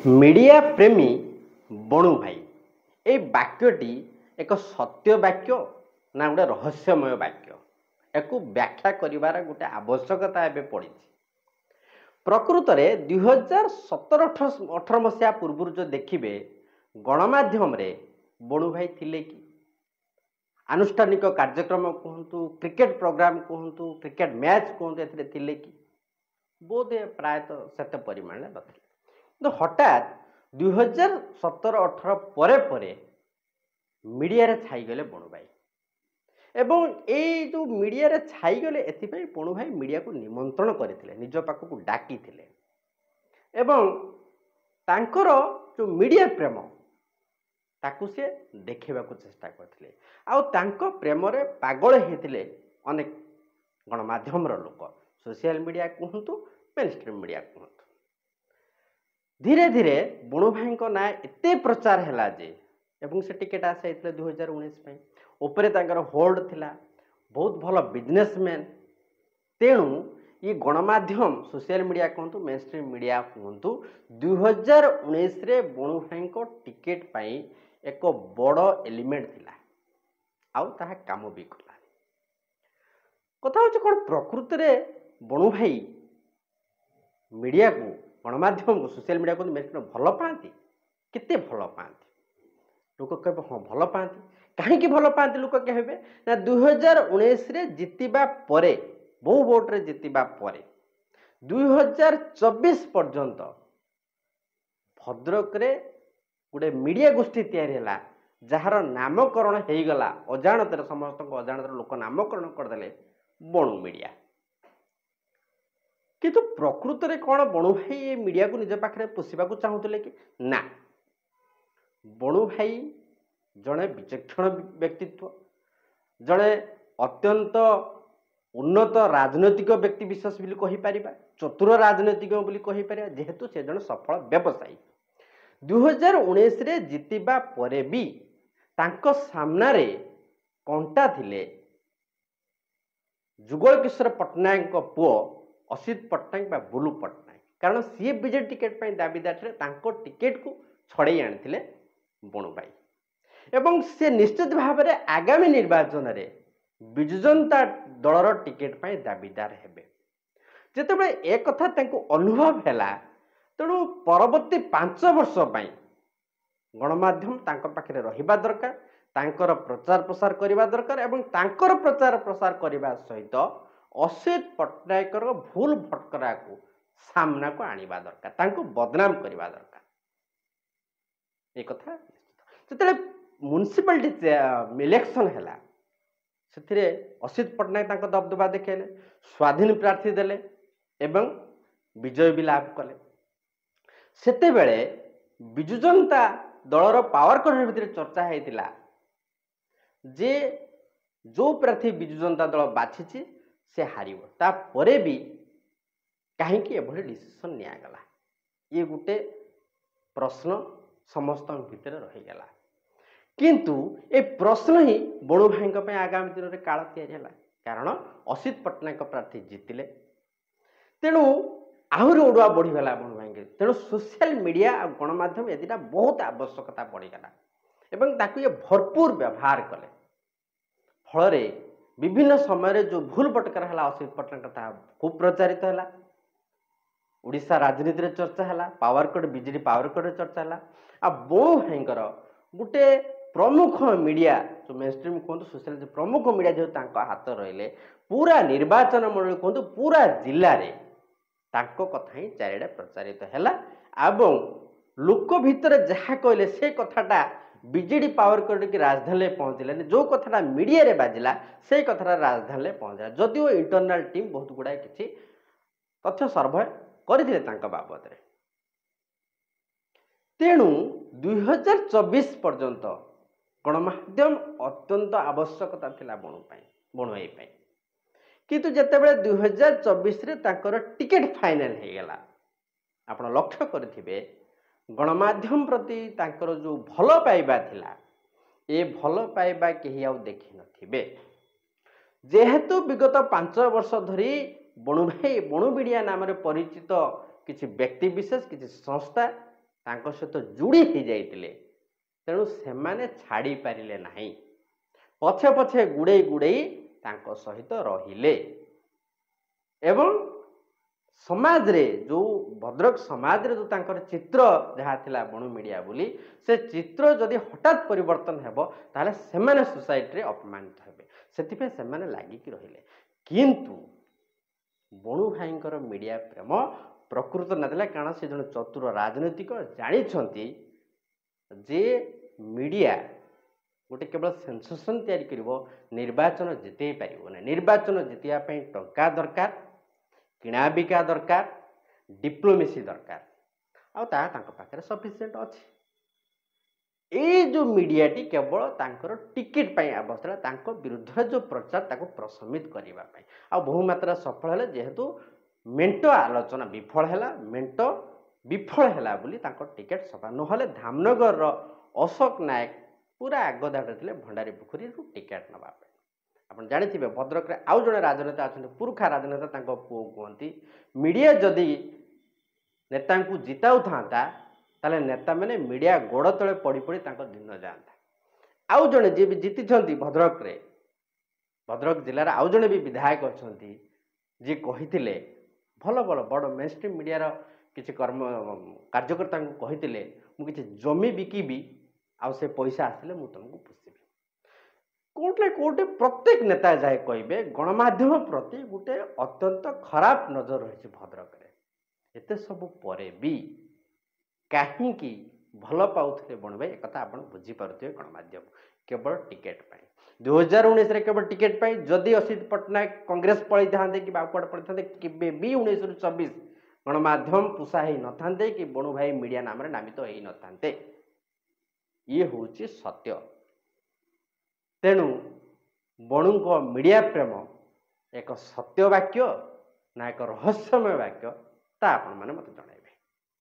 Media ପ୍ରେମୀ ବଣୁ ଭାଇ, ଏଇ ବାକ୍ୟଟି ଏକ ସତ୍ୟ ବାକ୍ୟ ନା ଗୋଟେ ରହସ୍ୟମୟ ବାକ୍ୟ? ୟାକୁ ବ୍ୟାଖ୍ୟା କରିବାର ଗୋଟେ ଆବଶ୍ୟକତା ଏବେ ପଡ଼ିଛି। ପ୍ରକୃତରେ 2017 18 ମସିହା ପୂର୍ବରୁ ଯେଉଁ ଦେଖିବେ, ଗଣମାଧ୍ୟମରେ ବଣୁ ଭାଇ ଥିଲେ କି? ଆନୁଷ୍ଠାନିକ କାର୍ଯ୍ୟକ୍ରମ କୁହନ୍ତୁ, କ୍ରିକେଟ ପ୍ରୋଗ୍ରାମ କୁହନ୍ତୁ, କ୍ରିକେଟ ମ୍ୟାଚ୍ କୁହନ୍ତୁ, ଏଥିରେ ଥିଲେ କି? ବୋଧେ ପ୍ରାୟତଃ ସେତେ ପରିମାଣରେ ନଥିଲେ। କିନ୍ତୁ ହଠାତ୍ 2017 18 ପରେ ପରେ ମିଡ଼ିଆରେ ଛାଇଗଲେ ବଣୁ ଭାଇ। ଏବଂ ଏଇ ଯେଉଁ ମିଡ଼ିଆରେ ଛାଇଗଲେ, ଏଥିପାଇଁ ବଣୁ ଭାଇ ମିଡ଼ିଆକୁ ନିମନ୍ତ୍ରଣ କରିଥିଲେ, ନିଜ ପାଖକୁ ଡାକିଥିଲେ ଏବଂ ତାଙ୍କର ଯେଉଁ ମିଡ଼ିଆ ପ୍ରେମ ତାକୁ ସେ ଦେଖେଇବାକୁ ଚେଷ୍ଟା କରିଥିଲେ। ଆଉ ତାଙ୍କ ପ୍ରେମରେ ପାଗଳ ହେଇଥିଲେ ଅନେକ ଗଣମାଧ୍ୟମର ଲୋକ, ସୋସିଆଲ ମିଡ଼ିଆ କୁହନ୍ତୁ, ମେନ୍ ଷ୍ଟ୍ରିମ୍ ମିଡ଼ିଆ କୁହନ୍ତୁ। ଧୀରେ ଧୀରେ ବଣୁ ଭାଇଙ୍କ ନାଁ ଏତେ ପ୍ରଚାର ହେଲା ଯେ, ଏବଂ ସେ ଟିକେଟ୍ ଆସିଯାଇଥିଲେ 2019 ପାଇଁ, ଉପରେ ତାଙ୍କର ହୋଲ୍ଡ ଥିଲା, ବହୁତ ଭଲ ବିଜନେସମ୍ୟାନ୍। ତେଣୁ ଇଏ ଗଣମାଧ୍ୟମ, ସୋସିଆଲ ମିଡ଼ିଆ କୁହନ୍ତୁ, ମେନ୍ ଷ୍ଟ୍ରିମ୍ ମିଡ଼ିଆ କୁହନ୍ତୁ, 2019ରେ ବଣୁ ଭାଇଙ୍କ ଟିକେଟ୍ ପାଇଁ ଏକ ବଡ଼ ଏଲିମେଣ୍ଟ ଥିଲା ଆଉ ତାହା କାମ ବି କଲା। କଥା ହେଉଛି କ'ଣ, ପ୍ରକୃତରେ ବଣୁ ଭାଇ ମିଡ଼ିଆକୁ, ଗଣମାଧ୍ୟମକୁ, ସୋସିଆଲ ମିଡ଼ିଆ କୁହନ୍ତୁ, ମେନ୍ ଷ୍ଟ୍ରିମ୍ ଭଲ ପାଆନ୍ତି? କେତେ ଭଲ ପାଆନ୍ତି? ଲୋକ କହିବେ ହଁ ଭଲ ପାଆନ୍ତି। କାହିଁକି ଭଲ ପାଆନ୍ତି ଲୋକ କହିବେ ନା, 2019ରେ ଜିତିବା ପରେ, ବହୁ ଭୋଟରେ ଜିତିବା ପରେ 2024 ପର୍ଯ୍ୟନ୍ତ ଭଦ୍ରକରେ ଗୋଟେ ମିଡ଼ିଆ ଗୋଷ୍ଠୀ ତିଆରି ହେଲା, ଯାହାର ନାମକରଣ ହେଇଗଲା ଅଜାଣତରେ, ସମସ୍ତଙ୍କ ଅଜାଣତରେ ଲୋକ ନାମକରଣ କରିଦେଲେ ବଣୁ ମିଡ଼ିଆ। କିନ୍ତୁ ପ୍ରକୃତରେ କ'ଣ ବଣୁ ଭାଇ ଏ ମିଡ଼ିଆକୁ ନିଜ ପାଖରେ ପୋଷିବାକୁ ଚାହୁଁଥିଲେ କି? ନା, ବଣୁ ଭାଇ ଜଣେ ବିଚକ୍ଷଣ ବ୍ୟକ୍ତିତ୍ୱ, ଜଣେ ଅତ୍ୟନ୍ତ ଉନ୍ନତ ରାଜନୈତିକ ବ୍ୟକ୍ତି ବିଶେଷ ବୋଲି କହିପାରିବା, ଚତୁର ରାଜନୈତିକ ବୋଲି କହିପାରିବା, ଯେହେତୁ ସେ ଜଣେ ସଫଳ ବ୍ୟବସାୟୀ। 2019ରେ ଜିତିବା ପରେ ବି ତାଙ୍କ ସାମ୍ନାରେ କଣ୍ଟା ଥିଲେ ଯୁଗଳ କିଶୋର ପଟ୍ଟନାୟକଙ୍କ ପୁଅ ଅସିତ ପଟ୍ଟନାୟକ ବା ବୁଲୁ ପଟ୍ଟନାୟକ, କାରଣ ସିଏ ବିଜେଡି ଟିକେଟ୍ ପାଇଁ ଦାବିଦାର ଥିଲେ। ତାଙ୍କ ଟିକେଟ୍କୁ ଛଡ଼େଇ ଆଣିଥିଲେ ବଣୁ ଭାଇ ଏବଂ ସେ ନିଶ୍ଚିତ ଭାବରେ ଆଗାମୀ ନିର୍ବାଚନରେ ବିଜୁ ଜନତା ଦଳର ଟିକେଟ୍ ପାଇଁ ଦାବିଦାର ହେବେ। ଯେତେବେଳେ ଏକଥା ତାଙ୍କୁ ଅନୁଭବ ହେଲା, ତେଣୁ ପରବର୍ତ୍ତୀ 5 ବର୍ଷ ପାଇଁ ଗଣମାଧ୍ୟମ ତାଙ୍କ ପାଖରେ ରହିବା ଦରକାର, ତାଙ୍କର ପ୍ରଚାର ପ୍ରସାର କରିବା ଦରକାର ଏବଂ ତାଙ୍କର ପ୍ରଚାର ପ୍ରସାର କରିବା ସହିତ ଅସିତ ପଟ୍ଟନାୟକର ଭୁଲ ଭଟକରାକୁ ସାମ୍ନାକୁ ଆଣିବା ଦରକାର, ତାଙ୍କୁ ବଦନାମ କରିବା ଦରକାର, ଏ କଥା ନିଶ୍ଚିତ। ଯେତେବେଳେ ମ୍ୟୁନିସିପାଲିଟି ଇଲେକ୍ସନ୍ ହେଲା, ସେଥିରେ ଅସିତ ପଟ୍ଟନାୟକ ତାଙ୍କ ଦବଦବା ଦେଖାଇଲେ, ସ୍ୱାଧୀନ ପ୍ରାର୍ଥୀ ଦେଲେ ଏବଂ ବିଜୟ ବି ଲାଭ କଲେ। ସେତେବେଳେ ବିଜୁ ଜନତା ଦଳର ପାୱାର କର୍ଡ ଭିତରେ ଚର୍ଚ୍ଚା ହେଇଥିଲା ଯେ ଯେଉଁ ପ୍ରାର୍ଥୀ ବିଜୁ ଜନତା ଦଳ ବାଛିଛି ସେ ହାରିବ, ତାପରେ ବି କାହିଁକି ଏଭଳି ଡିସିସନ୍ ନିଆଗଲା? ଇଏ ଗୋଟେ ପ୍ରଶ୍ନ ସମସ୍ତଙ୍କ ଭିତରେ ରହିଗଲା। କିନ୍ତୁ ଏ ପ୍ରଶ୍ନ ହିଁ ବଣୁ ଭାଇଙ୍କ ପାଇଁ ଆଗାମୀ ଦିନରେ କାଳ ତିଆରି ହେଲା, କାରଣ ଅସିତ ପଟ୍ଟନାୟକ ପ୍ରାର୍ଥୀ ଜିତିଲେ। ତେଣୁ ଆହୁରି ଅଡ଼ୁଆ ବଢ଼ିଗଲା ବଣୁ ଭାଇଙ୍କ। ତେଣୁ ସୋସିଆଲ ମିଡ଼ିଆ ଆଉ ଗଣମାଧ୍ୟମ ଏ ଦୁଇଟା ବହୁତ ଆବଶ୍ୟକତା ପଡ଼ିଗଲା ଏବଂ ତାକୁ ଇଏ ଭରପୁର ବ୍ୟବହାର କଲେ। ଫଳରେ ବିଭିନ୍ନ ସମୟରେ ଯେଉଁ ଭୁଲ ବଟକରା ହେଲା ଅସିତ ପଟ୍ଟନାୟକ, ତାହା ଖୁବ୍ ପ୍ରଚାରିତ ହେଲା, ଓଡ଼ିଶା ରାଜନୀତିରେ ଚର୍ଚ୍ଚା ହେଲା, ପାୱାର କଟ୍, ବିଜେଡି ପାୱାର କଟ୍ରେ ଚର୍ଚ୍ଚା ହେଲା। ଆଉ ବଣୁ ଭାଇଙ୍କର ଗୋଟେ ପ୍ରମୁଖ ମିଡ଼ିଆ, ଯେଉଁ ମେନ୍ ଷ୍ଟ୍ରିମ୍ କୁହନ୍ତୁ, ସୋସିଆଲ ପ୍ରମୁଖ ମିଡ଼ିଆ ଯେହେତୁ ତାଙ୍କ ହାତ ରହିଲେ, ପୁରା ନିର୍ବାଚନ ମଣ୍ଡଳୀ କୁହନ୍ତୁ, ପୁରା ଜିଲ୍ଲାରେ ତାଙ୍କ କଥା ହିଁ ଚାରିଆଡ଼େ ପ୍ରଚାରିତ ହେଲା ଏବଂ ଲୋକ ଭିତରେ ଯାହା କହିଲେ ସେ କଥାଟା ବିଜେଡି ପାୱାର କରିକି ରାଜଧାନୀରେ ପହଞ୍ଚିଲାନି, ଯେଉଁ କଥାଟା ମିଡ଼ିଆରେ ବାଜିଲା ସେଇ କଥାଟା ରାଜଧାନୀରେ ପହଞ୍ଚିଲା। ଯଦିଓ ଇଣ୍ଟରନାଲ ଟିମ୍ ବହୁତ ଗୁଡ଼ାଏ କିଛି ତଥ୍ୟ ସର୍ଭେ କରିଥିଲେ ତାଙ୍କ ବାବଦରେ। ତେଣୁ 2024 ପର୍ଯ୍ୟନ୍ତ ଗଣମାଧ୍ୟମ ଅତ୍ୟନ୍ତ ଆବଶ୍ୟକତା ଥିଲା ବଣୁ ପାଇଁ, ବଣୁଆଇ ପାଇଁ। କିନ୍ତୁ ଯେତେବେଳେ 2024ରେ ତାଙ୍କର ଟିକେଟ୍ ଫାଇନାଲ ହେଇଗଲା, ଆପଣ ଲକ୍ଷ୍ୟ କରିଥିବେ ଗଣମାଧ୍ୟମ ପ୍ରତି ତାଙ୍କର ଯେଉଁ ଭଲ ପାଇବା ଥିଲା, ଏ ଭଲ ପାଇବା କେହି ଆଉ ଦେଖିନଥିବେ। ଯେହେତୁ ବିଗତ 5 ବର୍ଷ ଧରି ବଣୁ ଭାଇ, ବଣୁ ମିଡ଼ିଆ ନାମରେ ପରିଚିତ କିଛି ବ୍ୟକ୍ତି ବିଶେଷ, କିଛି ସଂସ୍ଥା ତାଙ୍କ ସହିତ ଯୋଡ଼ି ହେଇଯାଇଥିଲେ, ତେଣୁ ସେମାନେ ଛାଡ଼ି ପାରିଲେ ନାହିଁ, ପଛେ ପଛେ ଗୁଡ଼େଇ ଗୁଡ଼େଇ ତାଙ୍କ ସହିତ ରହିଲେ। ଏବଂ ସମାଜରେ ଯେଉଁ ଭଦ୍ରକ ସମାଜରେ ଯେଉଁ ତାଙ୍କର ଚିତ୍ର ଯାହା ଥିଲା ବଣୁ ମିଡ଼ିଆ ବୋଲି, ସେ ଚିତ୍ର ଯଦି ହଠାତ୍ ପରିବର୍ତ୍ତନ ହେବ ତାହେଲେ ସେମାନେ ସୋସାଇଟିରେ ଅପମାନିତ ହେବେ, ସେଥିପାଇଁ ସେମାନେ ଲାଗିକି ରହିଲେ। କିନ୍ତୁ ବଣୁ ଭାଇଙ୍କର ମିଡ଼ିଆ ପ୍ରେମ ପ୍ରକୃତ ନଥିଲା, କାରଣ ସେ ଜଣେ ଚତୁର ରାଜନୈତିକ, ଜାଣିଛନ୍ତି ଯେ ମିଡ଼ିଆ ଗୋଟେ କେବଳ ସେନ୍ସେସନ୍ ତିଆରି କରିବ, ନିର୍ବାଚନ ଜିତେଇ ପାରିବ ନାହିଁ। ନିର୍ବାଚନ ଜିତିବା ପାଇଁ ଟଙ୍କା ଦରକାର, କିଣାବିକା ଦରକାର, ଡିପ୍ଲୋମେସି ଦରକାର, ଆଉ ତାହା ତାଙ୍କ ପାଖରେ ସଫିସିଏଣ୍ଟ ଅଛି। ଏଇ ଯେଉଁ ମିଡ଼ିଆଟି କେବଳ ତାଙ୍କର ଟିକେଟ୍ ପାଇଁ ଆବଶ୍ୟକ ଥିଲା, ତାଙ୍କ ବିରୁଦ୍ଧରେ ଯେଉଁ ପ୍ରଚାର ତାକୁ ପ୍ରଶମିତ କରିବା ପାଇଁ, ଆଉ ବହୁ ମାତ୍ରାରେ ସଫଳ ହେଲେ। ଯେହେତୁ ମେଣ୍ଟ ଆଲୋଚନା ବିଫଳ ହେଲା, ମେଣ୍ଟ ବିଫଳ ହେଲା ବୋଲି ତାଙ୍କ ଟିକେଟ୍ ସଫା ନହେଲେ ଧାମନଗରର ଅଶୋକ ନାୟକ ପୁରା ଆଗ ଧାଡ଼ିରେ ଥିଲେ ଭଣ୍ଡାରୀ ପୋଖରୀରୁ ଟିକେଟ୍ ନେବା ପାଇଁ। ଆପଣ ଜାଣିଥିବେ ଭଦ୍ରକରେ ଆଉ ଜଣେ ରାଜନେତା ଅଛନ୍ତି, ପୁରୁଖା ରାଜନେତା, ତାଙ୍କ ପୁଅ କୁହନ୍ତି ମିଡ଼ିଆ ଯଦି ନେତାଙ୍କୁ ଜିତାଉଥାନ୍ତା ତାହେଲେ ନେତାମାନେ ମିଡ଼ିଆ ଗୋଡ଼ ତଳେ ପଡ଼ି ପଡ଼ି ତାଙ୍କ ଦିନ ଯାଆନ୍ତା। ଆଉ ଜଣେ ଯିଏ ବି ଜିତିଛନ୍ତି ଭଦ୍ରକରେ, ଭଦ୍ରକ ଜିଲ୍ଲାର ଆଉ ଜଣେ ବି ବିଧାୟକ ଅଛନ୍ତି, ଯିଏ କହିଥିଲେ ଭଲ ଭଲ ବଡ଼ ମେନ୍ ଷ୍ଟ୍ରିମ୍ ମିଡ଼ିଆର କିଛି କର୍ମ କାର୍ଯ୍ୟକର୍ତ୍ତାଙ୍କୁ କହିଥିଲେ ମୁଁ କିଛି ଜମି ବିକିବି ଆଉ ସେ ପଇସା ଆସିଲେ ମୁଁ ତୁମକୁ ପୋଷିବି। କୋଉଠି ନା କୋଉଠି ପ୍ରତ୍ୟେକ ନେତା ଯାଏ କହିବେ ଗଣମାଧ୍ୟମ ପ୍ରତି ଗୋଟେ ଅତ୍ୟନ୍ତ ଖରାପ ନଜର ରହିଛି ଭଦ୍ରକରେ। ଏତେ ସବୁ ପରେ ବି କାହିଁକି ଭଲ ପାଉଥିଲେ ବଣୁ ଭାଇ, ଏକଥା ଆପଣ ବୁଝିପାରୁଥିବେ। ଗଣମାଧ୍ୟମ କେବଳ ଟିକେଟ୍ ପାଇଁ 2019ରେ କେବଳ ଟିକେଟ୍ ପାଇଁ, ଯଦି ଅସିତ ପଟ୍ଟନାୟକ କଂଗ୍ରେସ ପଳେଇଥାନ୍ତେ କିମ୍ବା ଆଉ କୁଆଡ଼େ ପଳେଇଥାନ୍ତେ, କେବେ ବି 19ରୁ 24 ଗଣମାଧ୍ୟମ ପୋଷା ହେଇନଥାନ୍ତେ କି ବଣୁ ଭାଇ ମିଡ଼ିଆ ନାମରେ ନାମିତ ହେଇନଥାନ୍ତେ। ଇଏ ହେଉଛି ସତ୍ୟ। ତେଣୁ ବଣୁଙ୍କ ମିଡ଼ିଆ ପ୍ରେମ ଏକ ସତ୍ୟ ବାକ୍ୟ ନା ଏକ ରହସ୍ୟମୟ ବାକ୍ୟ, ତା ଆପଣମାନେ ମୋତେ ଜଣାଇବେ।